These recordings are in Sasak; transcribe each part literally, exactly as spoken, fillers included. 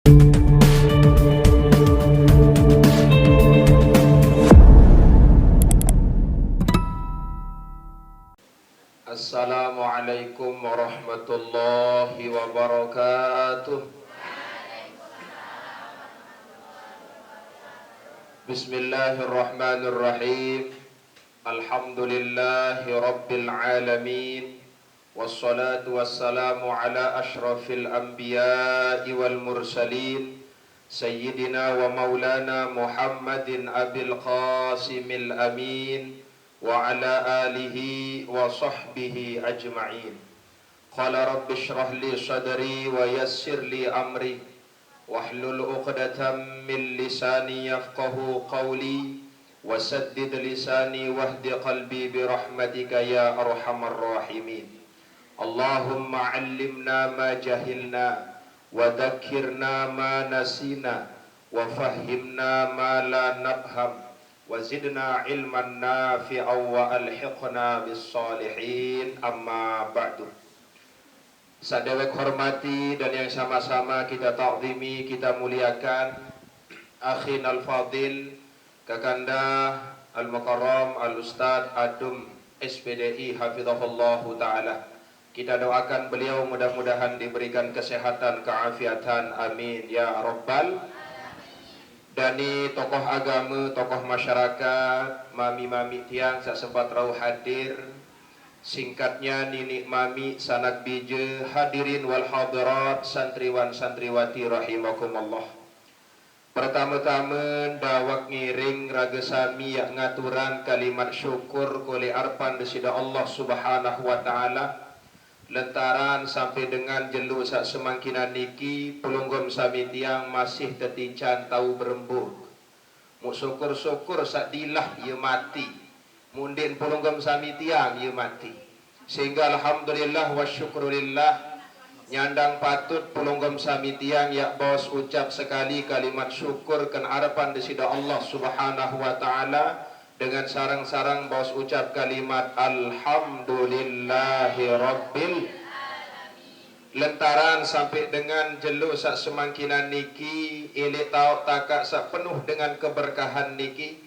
Assalamualaikum warahmatullahi wabarakatuh. Bismillahirrahmanirrahim. Alhamdulillahi rabbil alamin. Wassalatu wassalamu ala asyrafil anbiya'i wal mursalin, sayyidina wa maulana Muhammadin abil qasimil amin, wa ala alihi wa sahbihi ajma'in. Qala rabbi shrah li sadri wa yassir li amri, wahlul uqdatam min lisani yafqahu qawli, wa saddid lisani wahdi qalbi bi rahmatika ya arhamar rahimin. Allahumma allimna ma jahilna, wa dhakkirna ma nasina, wa fahhimna ma la nafham, wa zidna ilman nafi'an wa alhiqna bis salihin. Amma ba'du. Sadewek hormati dan yang sama-sama kita ta'zimi, kita muliakan, akhin al-fadil, Kakanda al-Mukarram al-Ustadz Adum, S P D I, hafizahullahu ta'ala. Kita doakan beliau mudah-mudahan diberikan kesehatan, keafiatan. Amin ya rabbal. Dani tokoh agama, tokoh masyarakat, mami-mami tiang sak sempat rauh hadir. Singkatnya, nini mami, sanak bija, hadirin wal hadirat, santriwan santriwati rahimakumullah. Pertama-tama, dawak ngiring raga sami yak ngaturan kalimat syukur kolek arpan Desida Allah Subhanahu wa Ta'ala, lentaran sampai dengan jelo sak semangkinan niki, pelunggom sami tiang masih tetican tau berembuk. Muk syukur-syukur sak dilah ia mati. Mundin pelunggom sami tiang ia mati. Sehingga alhamdulillah wa syukrulillah, nyandang patut pelunggom sami tiang yak bos ucap sekali kalimat syukur ken arepan Desida Allah Subhanahu wa Ta'ala dengan sarang-sarang bos ucap kalimat alhamdulillahi rabbil. Lentaran sampai dengan jelo sak semangkinan niki, ilik tauk takak sak penuh dengan keberkahan niki,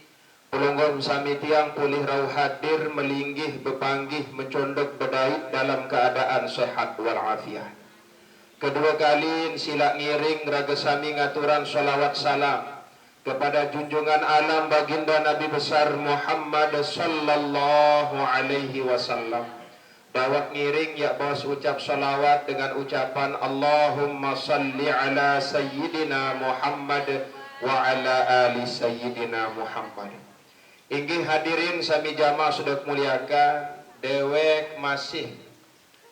pelunggom sami tiang pulih rauh hadir, melinggih, bepanggih, mencondok, bedait dalam keadaan sehat wal afiat. Kedua kali, silak ngiring raga sami ngaturan salawat salam kepada junjungan alam baginda Nabi besar Muhammad sallallahu alaihi wasallam. Dawak ngiring yak bos ucap salawat dengan ucapan Allahumma salli ala sayyidina Muhammad wa ala ali sayyidina Muhammad. Inggih hadirin sami jamaah sudah muliakan, dewek masih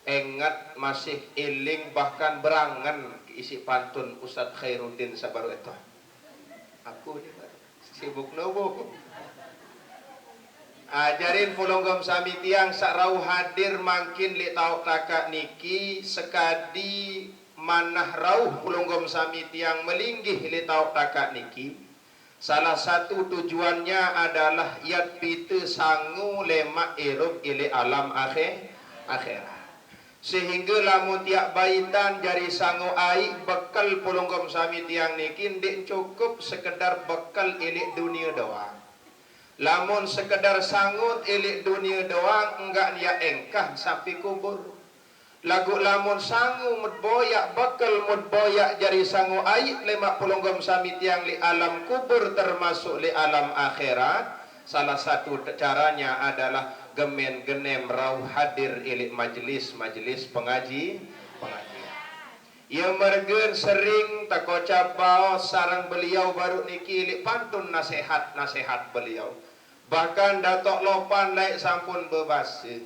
engat, masih iling, bahkan berangen isi pantun Ustadz Khairuddin sabaru eto. Aku ni baru sibuk nobo. Ajarin pelunggom sami tiang sak rauh hadir mangkin lik tauk takak niki, sekadi manah rauh pelunggom sami tiang melinggih lik tauk takak niki. Salah satu tujuannya adalah yat pite sangu lemak irup ilik alam akhir, akhirat. Sehingga lamun tiap baitan jari sangu aik, bekel pelunggom sami tiang niki ndik cukup sekedar bekel ilik dunia doang. Lamun sekedar sangut ilik dunia doang, enggak nia engkah sampai kubur. Lagu lamun sangu mut boyak, bekel mut boyak jari sangu aik lemak pelunggom sami tiang li alam kubur termasuk li alam akhirat, salah satu te-, caranya adalah gemen genem rauh hadir ilik majelis-majelis pengaji, pengajian. Ia mergen sering takocap baos sarang beliau baru niki ilik pantun nasihat-nasihat beliau. Bahkan Datuk Lopan lai sampun bebasa.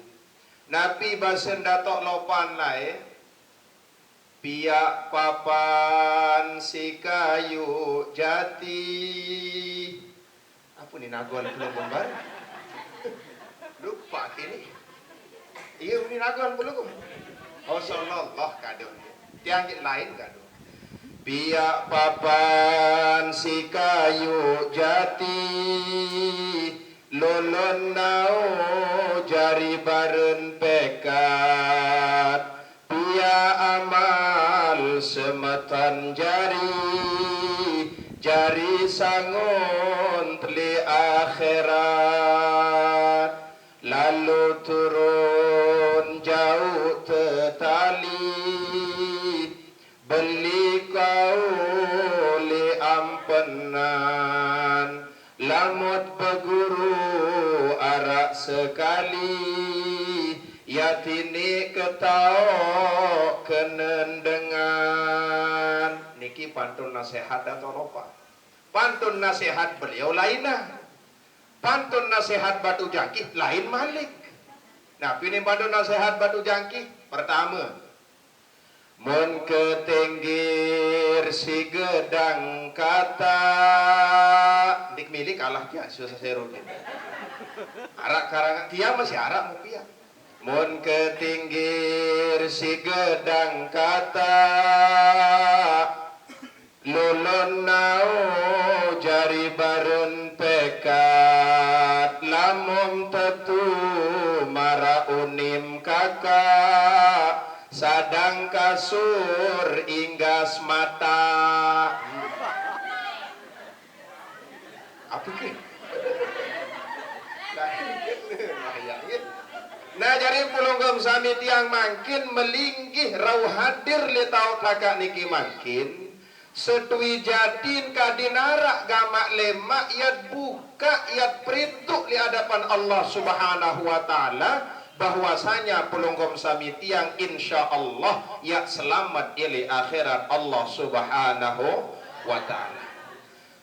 Napi basen Datuk Lopan lai? Piak papan si kayu jati. Apa ni nagon pelunggom baru? Lupa kini. Iya, ni nagon pelunggom. Oh, sallallahu kado. Tiang je lain kado. Piak papan si kayu jati, lolon nau jari baren pekat. Piak amal semeton jari. Jari sangun tli akhirat, lalu turun jauh tetali, beli kau li ampenan, lamut beguru arak sekali, ya tini ketau kenen dengan. Niki pantun nasihat Datuk Lopa. Pantun nasihat beliau lainnya. Pantun nasihat Batu Jangkih lain malik. Nah, pini pantun nasihat Batu Jangkih. Pertama, mun ketinggir si gedang kata, ndik milik kalah kia susah seru. Arak karang kia masih arak mau pia. Mun ketinggir si gedang kata, lulun nau jari barun pekat, lamun tetu mara unim kaka, sadang kasur inggas mata. Apa ke? Nah, jari pulunggom sami tiang mangkin melinggih rauh hadir li tau taka niki mangkin, setui jatin kadin arak gamak lemak yat buka yat perintuk li hadapan Allah Subhanahu wa Ta'ala, bahwasanya pulunggom sami tiang insya Allah yat selamat ili akhirat Allah Subhanahu wa Ta'ala.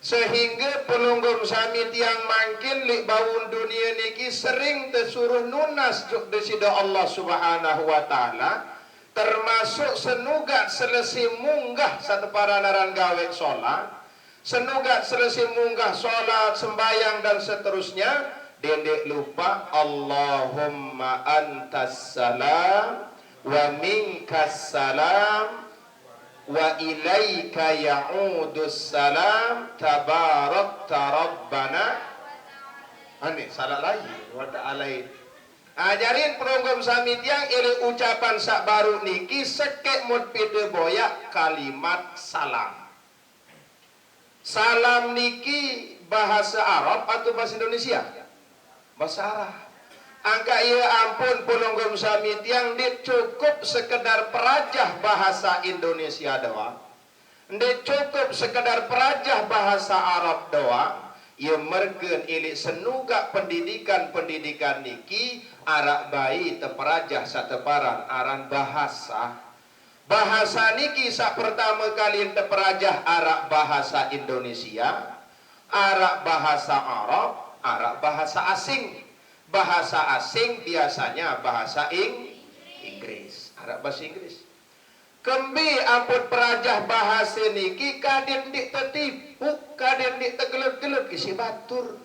Sehingga pulunggom sami tiang mangkin li baun dunia niki sering tesuruh nunas juk Desido Allah Subhanahu wa Ta'ala, termasuk senugat selesi munggah sateparan aran gawe solat, senugat selesi munggah solat, sembayang dan seterusnya, dendik lupa Allahumma antas salam wa minkas salam wa ilaika ya'udus salam tabarakta rabbana. Ane salah lain wa ta'ala. Ajarin pelonggom sami tiang ili ucapan sak baru niki sekek mut pite boyak kalimat salam. Salam niki bahasa Arab atau bahasa Indonesia? Bahasa Arab. Angka iya ampun pelonggom sami tiang ndik cukup sekedar perajah bahasa Indonesia doang. Nde cukup sekedar perajah bahasa Arab doang, ia mergen ilik senugak pendidikan-pendidikan niki arak bai teperajah sateparan aran bahasa. Bahasa niki sak pertama kali teperajah arak bahasa Indonesia, arak bahasa Arab, arak bahasa asing. Bahasa asing biasanya bahasa Ing Inggris, arak bahasa Inggris. Kembe ampun perajah bahasa niki kadin dik tetipu, kadin dik tegelut-gelut kisi batur.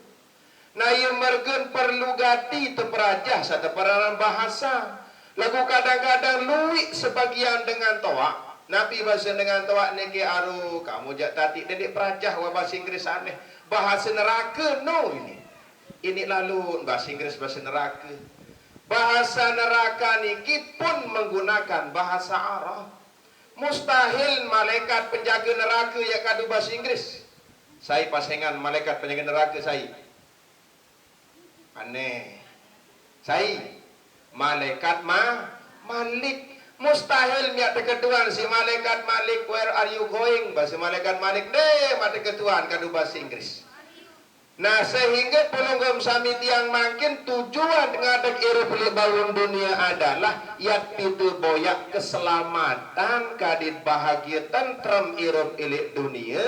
Nah, ia mergen perlu gati teperajah sateparan bahasa. Lagu kadang-kadang luik sebagian dengan toak. Napi bahasa dengan toak niki aru, kamu jak tati dendik perajah wa bahasa Inggris aneh. Bahasa neraka no ini. Ini lalu bahasa Inggris bahasa neraka. Bahasa neraka niki pun menggunakan bahasa Arab. Mustahil malaikat penjaga neraka ya kadu bahasa Inggris. Sai pasengan malaikat penjaga neraka sai. Aneh. Sai. Malaikat ma Malik. Mustahil miak teketuan si malaikat Malik, "Where are you going?" Bahasa malaikat Malik, "Deh, ma teketuan kadu bahasa Inggris." Nah, sehingga pelonggom sami tiang mangkin tujuan ngadeg irup li baun dunia adalah yat pite boyak keselamatan kadit bahagia tentrem irup ilik dunia,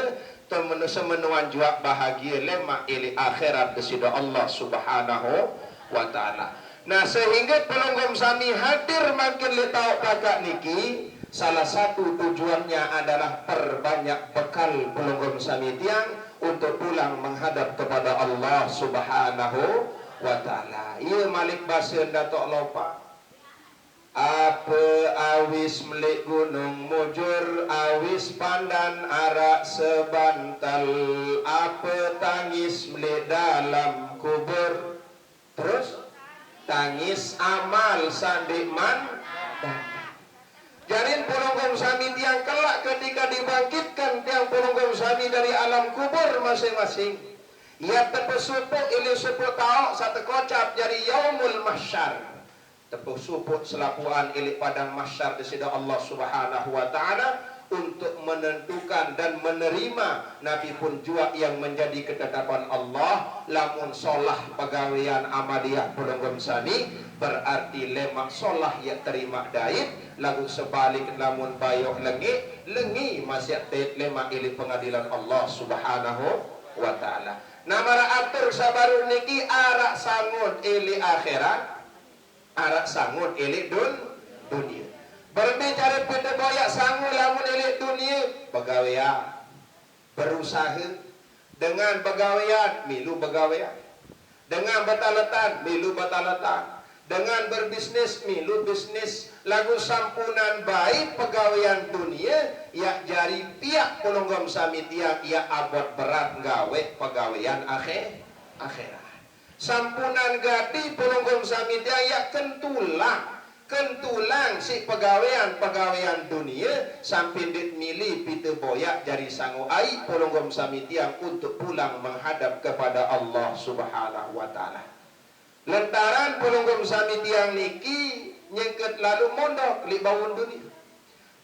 temen-, semenuan juak bahagia lemak ilik akhirat Desido Allah Subhanahu wa Ta'ala. Nah, sehingga pelonggom sami hadir mangkin li tauk kakak niki, salah satu tujuannya adalah perbanyak bekal pelonggom sami tiang untuk pulang menghadap kepada Allah Subhanahu wa Ta'ala. Ia malik basa Datuk Lopa. Apa awis melik gunung mujur, awis pandan arak sebantal, apa tangis melik dalam kubur. Terus, tangis amal sandik man. Jarin pulunggom sami tiang kelak ketika dibangkitkan tiang pulunggom Sami dari alam kubur masing-masing. Ia tepesupuk ili supuk tauk saq tekocap jari Yaumul Mahsyar. Tepesupuk selapuqan ili padang mahsyar Deside Allah Subhanahu wa Ta'ala untuk menentukan dan menerima napi pun juaq yang menjadi ketetapan Allah. Lamun solah pegawean amaliah pelungguh sami, berarti lemaq solah ie terimaq dait, laguq sebalik lamun bayoq lengiq, lengi masiq dait lemaq ili pengadilan Allah Subhanahu wa Ta'ala. Nah, maraq atur saq baruq niki araq sangun ili akhirat, araq sangun ili dun-, dunie. Berembe care pite boyaq sangun lamun ili dunie? Begawean. Berusahe. Dengan begawean, milu begawean. Dengan betaletan, milu betaletan. Dengan berbisnis, milu bisnis. Laguq sampunan bae pegawean dunie, yaq jari piaq pelungguh sami tiang, yaq abot berat gaweq pegawean akhir-, akhirat. Sampunan gati pelungguh sami tiang, yaq kentulang, kentulang siq pegawean-pegawean dunie, sampe ndeq mili pite boyaq jari sangu aiq pelungguh sami tiang untuk pulang menghadap kepada Allah Subhanahu wa Ta'ala. Lantaran pelungguh sami tiang niki nyengket lalo mondok leq bawon dunie.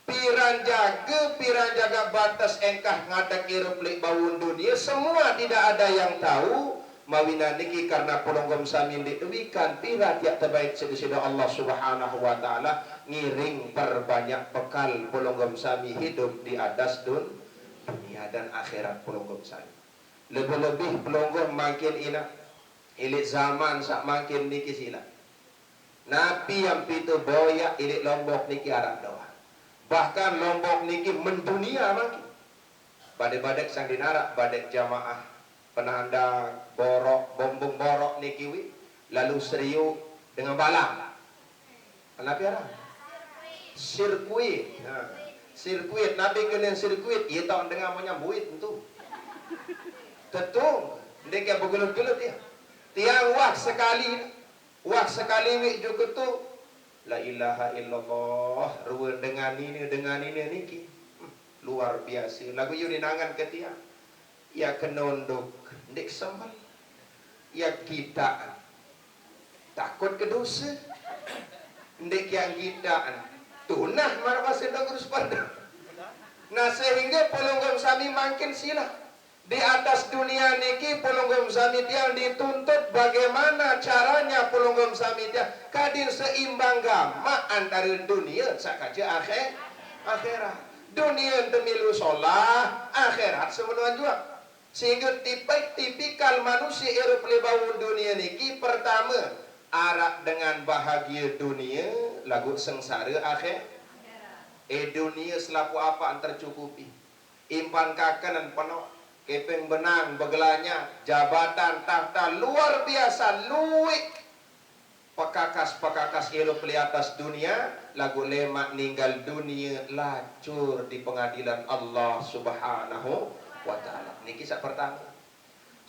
Piran jage, piran jage bates engkah ngadeg irup leq bawon dunie, semua tidak ada yang tahu. Mawinan niki karena pelungguh sami ndeq wikan piran yaq tebait siq Deside Allah Subhanahu wa Ta'ala, ngiring perbanyak bekal pelungguh sami hidup di atas dun-, dunia dan akhirat pelungguh sami. Lebih-lebih pelungguh mangkin inaq, ileq zaman saq mangkin niki silaq. Napi yang pite boyaq ileq Lombok niki araq doang. Bahkan Lombok niki mendunia mangkin. Badek-badek saq ndeqn araq, badek jamaah, penanda borok, bombong borok niki wi, lalu seriuk dengan balang. Napi aran? Sirkuit. Ha. Sirkuit. Napi kenen sirkuit? Ie taoq dengan menyambuit entu. Tetung. Ndeq kaq begelut-gelut ie. Tiang wah sekali. Wah sekali wi juk ketu. La ilaha illallah. Rue dengan nine, dengan nine niki. Hmm, luar biase. Laguq ie ninangan ke tiang. Ie kenondok, ndeq sembel. Ie gitaqan, takut ke dose. Ndeq kiaq gitaqan, tunah maraq base dong terus pada. Nah, sehingge pelungguh sami mangkin silaq. Di atas dunia niki pelungguh sami tiang dituntut bagaimana caranya pelungguh sami tiang kadin seimbang gamaq antare dunie saq kance akhir-, akhirat. Dunie ente milu solah, akhirat semenoan juaq. Sehingge tipe-, tipikal manusie irup leq bawon dunie niki, pertame, araq dengan bahagie dunie laguq sengsare akhir-, eh, dunie selapuq apaq tercukupi. Impan kakenen penoq, kepeng benang begelanya, jabatan, tahta luar biasa, lueq. Pekakas-pekakas irup leq atas dunie, laguq lemaq ninggal dunie lacur di pengadilan Allah Subhanahu wa Ta'ala. Niki saq pertame.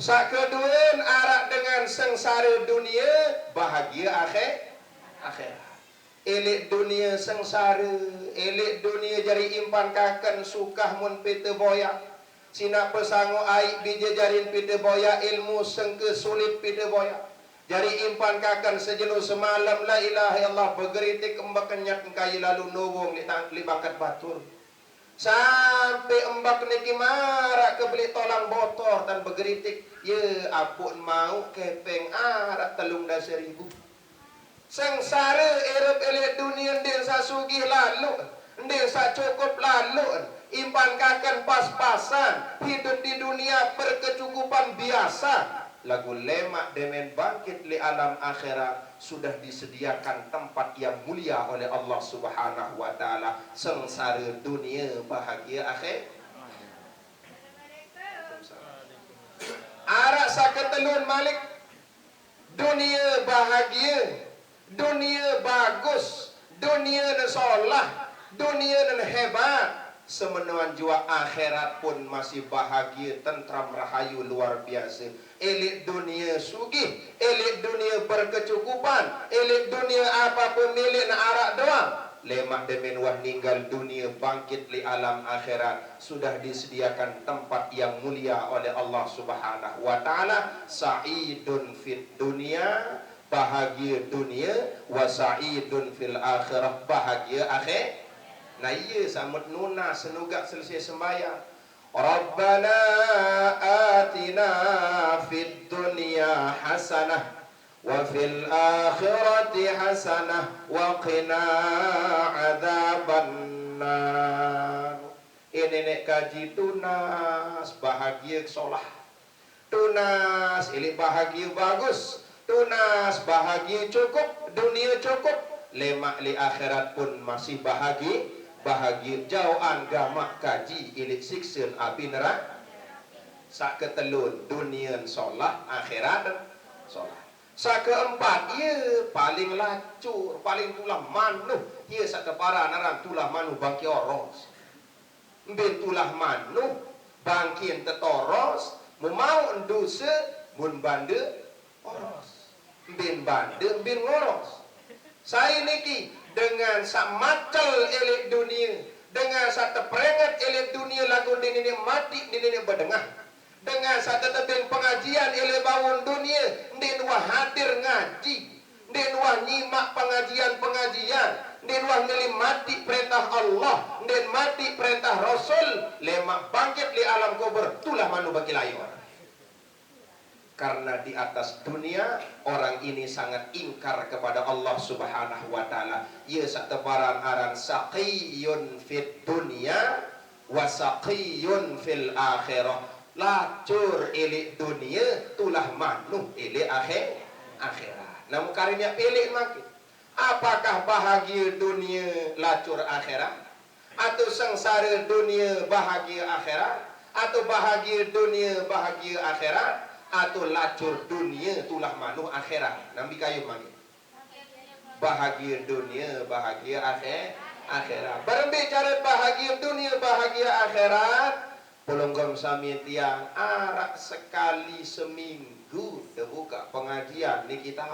Saq keduen, araq dengan sengsare dunie, bahagie akhir-, akhirat. Ileq dunie sengsare, ileq dunie jari impan kaken sukah mun pite boyaq. Sinaq pesangu aiq bije jarin pite boyaq, ilmu sengke sulit pite boyaq. Jari impan kaken sejelo semalem, la ilaha illallah, begeritik embek kenyat engkai lalu nowong leq tang-, leq bangket batur. Sampe embek niki maraq ke beli tolang botor tan begeritik. Ye, apuk mauq kepeng araq telung dase ribu. Sengsare irup ileq dunie, ndeq saq sugih laloq, ndeq saq cukup laloq, impan kaken pas-pasan, hidup di dunia berkecukupan biasa, laguq lemaq demen bangkit leq alam akhirat, sudah disediakan tempat yang mulia oleh Allah Subhanahu wa Ta'ala. Sengsare dunie, bahagie akhir-, araq saq ketelun malik. Dunie bahagie, dunie bagus, dunie ne solah, dunie ne hebat. Semenoan juaq akhirat pun masih bahagie, tentram, rahayu, luar biase. Ileq dunie sugih, ileq dunie berkecukupan, ileq dunie apapun milik ne araq doang. Lemak demen wah ninggal dunia, bangkit li alam akhirat, sudah disediakan tempat yang mulia oleh Allah Subhanahu wa Ta'ala. Sa'idun fid dunia, bahagia dunia, wa sa'idun fil akhirah, bahagia akhir. Nah, iya, samut nunas senugak selesai sembahyang. Rabbana atina fid dunya hasanah wa fil akhirati hasanah wa qina adzabannar. Ini nek kaji tunas bahagia solah. Tunas ilik bahagia bagus. Tunas bahagia cukup, dunia cukup. Lemak li akhirat pun masih bahagia, bahagia. Jauhan gamak kaji ilik siksen api neraka. Sak ketelun, dunian solah, akhirat solah. Sak keempat, ia paling lacur, paling tulah manuh. Ia sak tepara naran tulah manuh bangki oros. Mbin tulah manuh, bangkin tetoros, mun mau enduse, mun bande oros. Mbin bande, mbin ngoros. Sai niki dengan sak macel elik dunia, dengan sak teprenget elik dunia lagu dini mati dini bedengah. Dengan sak tetebing pengajian elik bawon dunia, ndin wah hadir ngaji, ndin wah nyimak pengajian-pengajian, ndin wah ngelimati perintah Allah, ndin mati perintah Rasul, lemak bangkit li alam kubur, tulah manu bagi layur. Karena di atas dunia, orang ini sangat ingkar kepada Allah Subhanahu wa Ta'ala. Ia sak teparan aran saqiyun fid dunya wa saqiyun fil akhirah. Lacur elik dunia, tulah manuh elik akhir, akhirat. Namun karennya pilih makin. Apakah bahagia dunia lacur akhirat? Atau sengsara dunia bahagia akhirat? Atau bahagia dunia bahagia akhirat? Atau lacur dunia tulah manuh akhirat? Nambi kayu manggi. Bahagia dunia bahagia akhir, akhirat. Berembe cara bahagia dunia bahagia akhirat? Pelonggom sami tiang, arak sekali seminggu terbuka pengajian ni kita.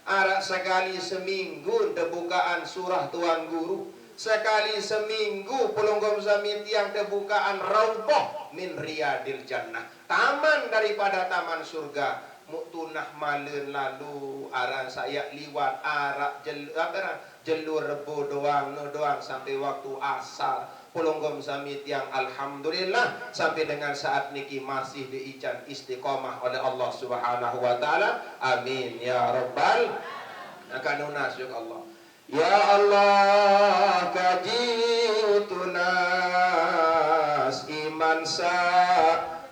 Arak sekali seminggu tebukaan surah Tuan Guru. Sekali seminggu pelonggom sami tiang tebukaan raudhah min riyadil jannah. Taman daripada taman surga. Muk tunah malen lalu aran sayak liwat arak jel, apa aran? Jelur rebo doang, no doang sampai waktu asar. Pelonggom sami tiang, alhamdulillah, sampai dengan saat niki masih diican istiqomah oleh Allah Subhanahu wa Ta'ala. Amin ya rabbal. Akan nunas juga Allah. Ya Allah, kaji tunas iman sa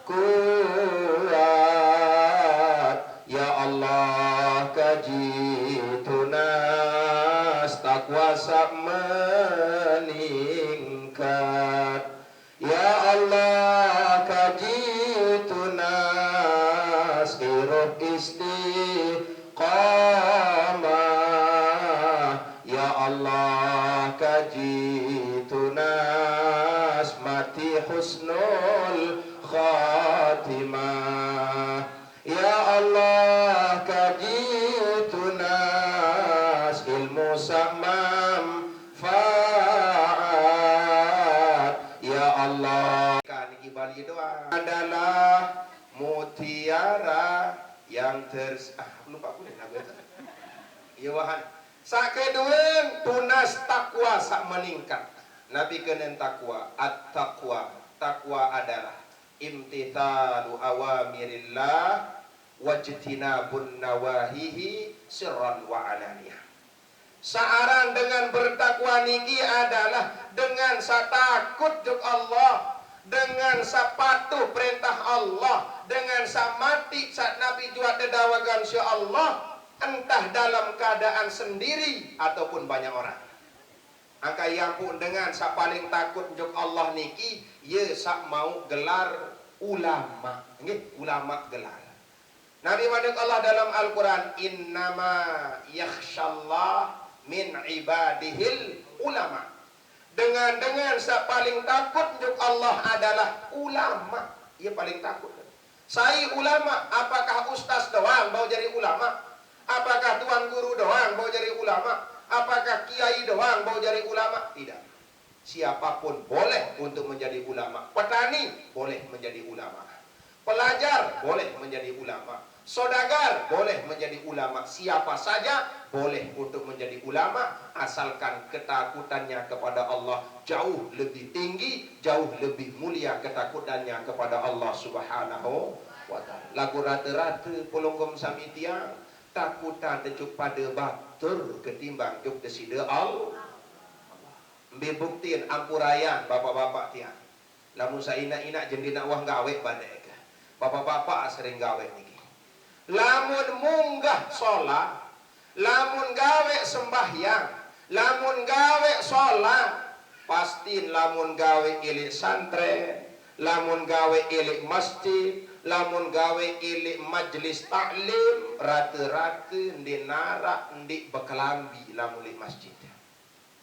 kuat. Ya Allah, kaji tunas takwa sa meningkat. Ya Allah, kaji tunas irup istiqamah. Ya Allah, kaji tunas mati husnul khatimah. Ya Allah, kaji tunas ilmu sa manfaat. Ya Allah. Kan iki Bali doang. Adalah mutiara yang ter, ah, lupa aku nih lagu itu. Ya wahan. Sak kedua, tunas takwa sa meningkat. Nabi kenen takwa, at-taqwa. Takwa adalah imtithalu awamirillah wajtinabun nawahihi sirran wa alaniyah. Saaran dengan bertakwa niki adalah dengan sa takut juk Allah, dengan sa patuh perintah Allah, dengan sa mati sa Nabi juat dedawagan sya Allah, entah dalam keadaan sendiri ataupun banyak orang. Angka yang pun dengan sa paling takut juk Allah niki, ye sa mau gelar ulama. Nggih, ulama gelar. Nabi manik Allah dalam Al-Quran, "Innama yakhshallah min ibadihil ulama." Dengan-dengan sa paling takut juk Allah adalah ulama. Ia paling takut. Sai ulama, apakah ustaz doang bau jadi ulama? Apakah tuan guru doang bau jadi ulama? Apakah kiai doang mau jadi ulama? Tidak. Siapapun boleh untuk menjadi ulama. Petani boleh menjadi ulama. Pelajar boleh menjadi ulama. Saudagar boleh menjadi ulama. Siapa saja boleh untuk menjadi ulama, asalkan ketakutannya kepada Allah jauh lebih tinggi, jauh lebih mulia ketakutannya kepada Allah Subhanahu wa Ta'ala. Lagu rata-rata pelonggom samitiang takutan dejuk pada batur ketimbang juk desida Allah. Mbe buktin ampurayang bapak-bapak tiang. Lamun sainak-inak jendina wah gawe badai ke. Bapak-bapak sering gawe niki. Lamun munggah solat, lamun gawe sembahyang, lamun gawe solat, pastin lamun gawe ilik santren, lamun gawe ilik masjid, lamun gawe ilik majlis taklim, rata-rata ndi narak ndi bekelambi lamun ilik masjid.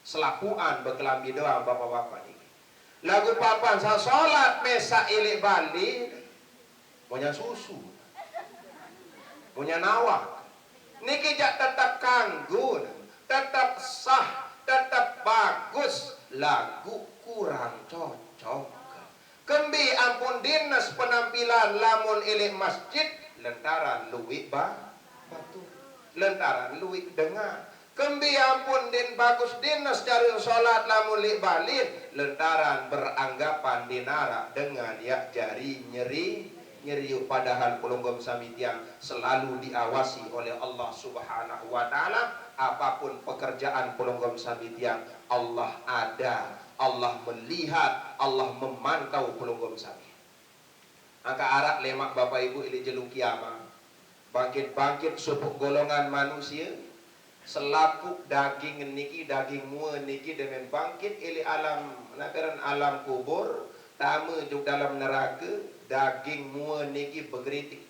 Selapuan bekelambi doang bapak-bapak niki. Lagu papan sasolat mesak ilik bali, monya susu, monya nawak. Niki jak tetap kanggo, tetap sah, tetap bagus. Lagu kurang cocok. Kembi ampun dinas penampilan lamun ilik masjid, lentaran luik ba-, batu. Lentaran luik dengan. Kembi ampun din bagus dinas cara solat lamun ilik balin, lentaran beranggapan dinarak dengan yak jari nyeri, nyeriuk. Padahal pelonggom samitiang selalu diawasi oleh Allah Subhanahu wa Ta'ala. Apapun pekerjaan pelonggom samitiang, Allah ada, Allah melihat, Allah memantau pelonggom sami. Angka arak lemak bapak ibu ilik jelu kiamat. Bangkit-bangkit supuk golongan manusia, selapuak daging niki, daging mua niki demen bangkit ilik alam, naperan alam kubur, tama juk dalam neraka, daging mua niki begeritik.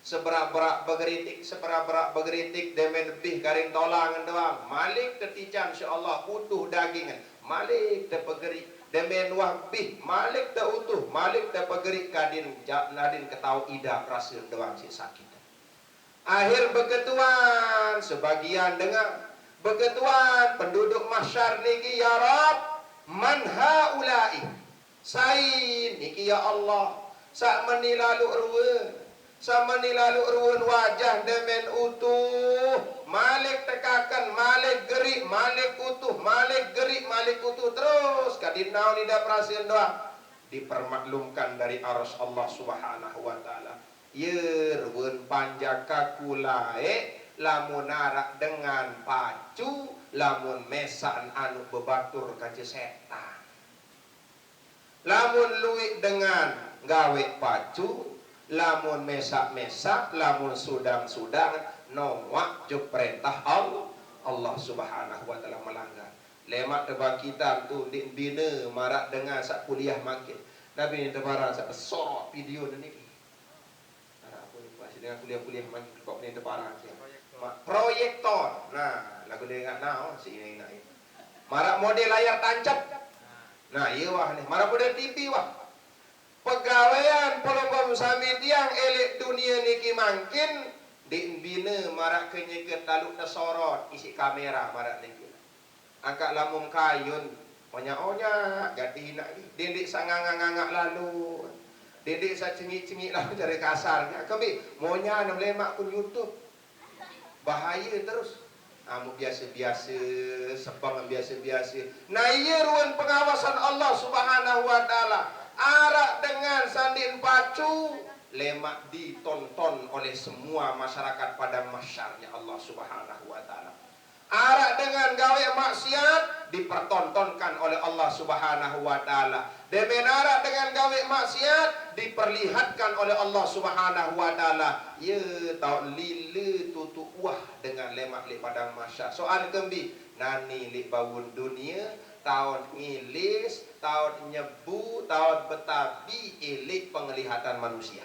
Seberak-berak begeritik, seberak-berak begeritik, demen bih karing tolang doang. Malik tetican, insya Allah, utuh daging. Malik tepegeri, demen wah bih, malik teutuh, malik tepegeri, kadin ja-, nadin ketau ida perasa doang si sakit. Akhir beketuan, sebagian dengar. Beketuan penduduk mahsyar niki, "Ya Rabb, man haula'i?" Sai niki ya Allah, sak meni lalu ruan, sak meni lalu ruan wajah demen utuh, malik tekaken, malik gerik, malik utuh, malik gerik, malik utuh, terus kadin naon ida perasaan doang. Dipermaklumkan dari arus Allah Subhanahu wa Ta'ala. Ye ruan panjaka kulae, lamun arak dengan pacu, lamun mesan anu bebatur kace setan. Lamun luik dengan gawe pacu, lamun mesak-mesak, lamun sudang-sudang, noak juk perintah Allah, Allah Subhanahu wa Ta'ala melanggar. Lemak tebangkitan tu ndik bina marak dengan sak kuliah mangkin. Nabi ni tebarang sak besorot video ni niki. Anak aku ni masih dengan kuliah-kuliah mangkin kok ni tebarang sia. Mak proyektor. Nah, lagu dia ingat now si ini nak. Marak model layar tancap. Nah, iya wah ni. Marak model T V wah. Pegawean pelonggom sami tiang elik dunia niki mangkin, ndik bina marak ke nyeket lalu tesorot isi kamera marak niki. Angkat lamun kayun, onya-onya, gati nak ni. Dindik sangangak-ngangak lalu. Dindik sacengik-cengik lalu cari kasarnya. Kembi, monya nam lemak pun YouTube. Bahaya terus. Amu biasa-biasa, sebang biasa-biasa. Nah, iya ruan pengawasan Allah Subhanahu wa Ta'ala. Arak dengan sandin pacu, lemak ditonton oleh semua masyarakat padang mahsyarnya Allah Subhanahu wa Ta'ala. Arak dengan gawe maksiat dipertontonkan oleh Allah Subhanahu wa Ta'ala. Demen arak dengan gawe maksiat diperlihatkan oleh Allah Subhanahu wa Ta'ala. Ye tau lila tutuk wah dengan lemak lek padang mahsyar. Soal kembi, nani lek baun dunia, taun ngilis, taun nyebu, taun betabi, elik penglihatan manusia.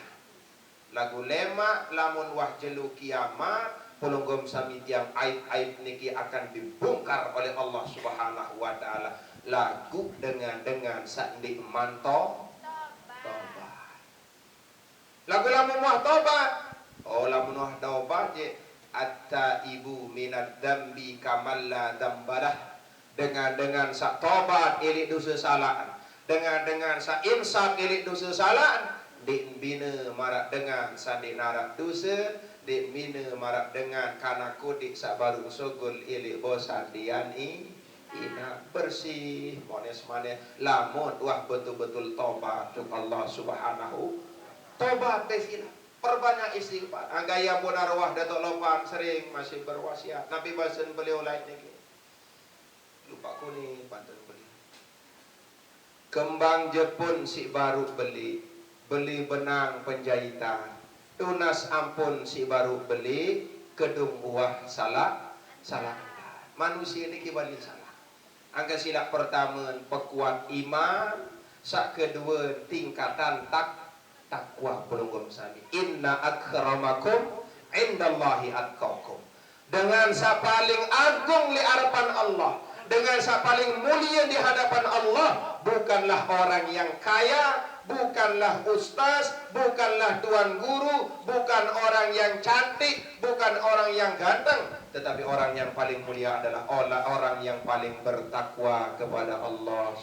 Lagu lemak, lamun wah jelu kiamat, pelonggom sami tiang aib-aib niki akan dibongkar oleh Allah Subhanahu wa Ta'ala. Lagu dengan-dengan sandi manto tobat. Lagu lamun wah tobat. Oh, lamun wah tobat je. At Taibu minadz-dzambi kaman la dzambalah. Dengan-dengan saq tobat ileq dose salaqn, dengan-dengan saq imsak ileq dose salaqn, ndeq mbine maraq dengan saq ndeq naraq dose, ndeq mbine maraq dengan kanak kodeq saq baruq sugul ileq bosan dian i-, inaq. Bersih, mones-manes, lamun wah betul-betul tobat juk Allah Subhanahu. Tobat be silaq. Perbanyak istighfar. Anggae ampun arwah Datuk Lopan sering masih berwasiat. Napi basen beliau laeq niki? Lupaq kuning pantun beliau. Kembang jepun siq baruq beli, beli benang penjahitan. Tunas ampun siq baruq beli, kedung uwah salaq, salaq. Manusie niki bali salaq. Angke silaq pertame pekuat iman, saq kedue tingkatan tak-, takwa. Pelungguh sami. Inna akramakum indallahi atqakum. Dengan saq paling agung leq arepan Allah, dengan saq paling mulie di hadapan Allah, bukanlah orang yang kaya, bukanlah ustaz, bukanlah tuan guru, bukan orang yang cantik, bukan orang yang ganteng, tetapi orang yang paling mulia adalah ola-, orang yang paling bertakwa kepada Allah.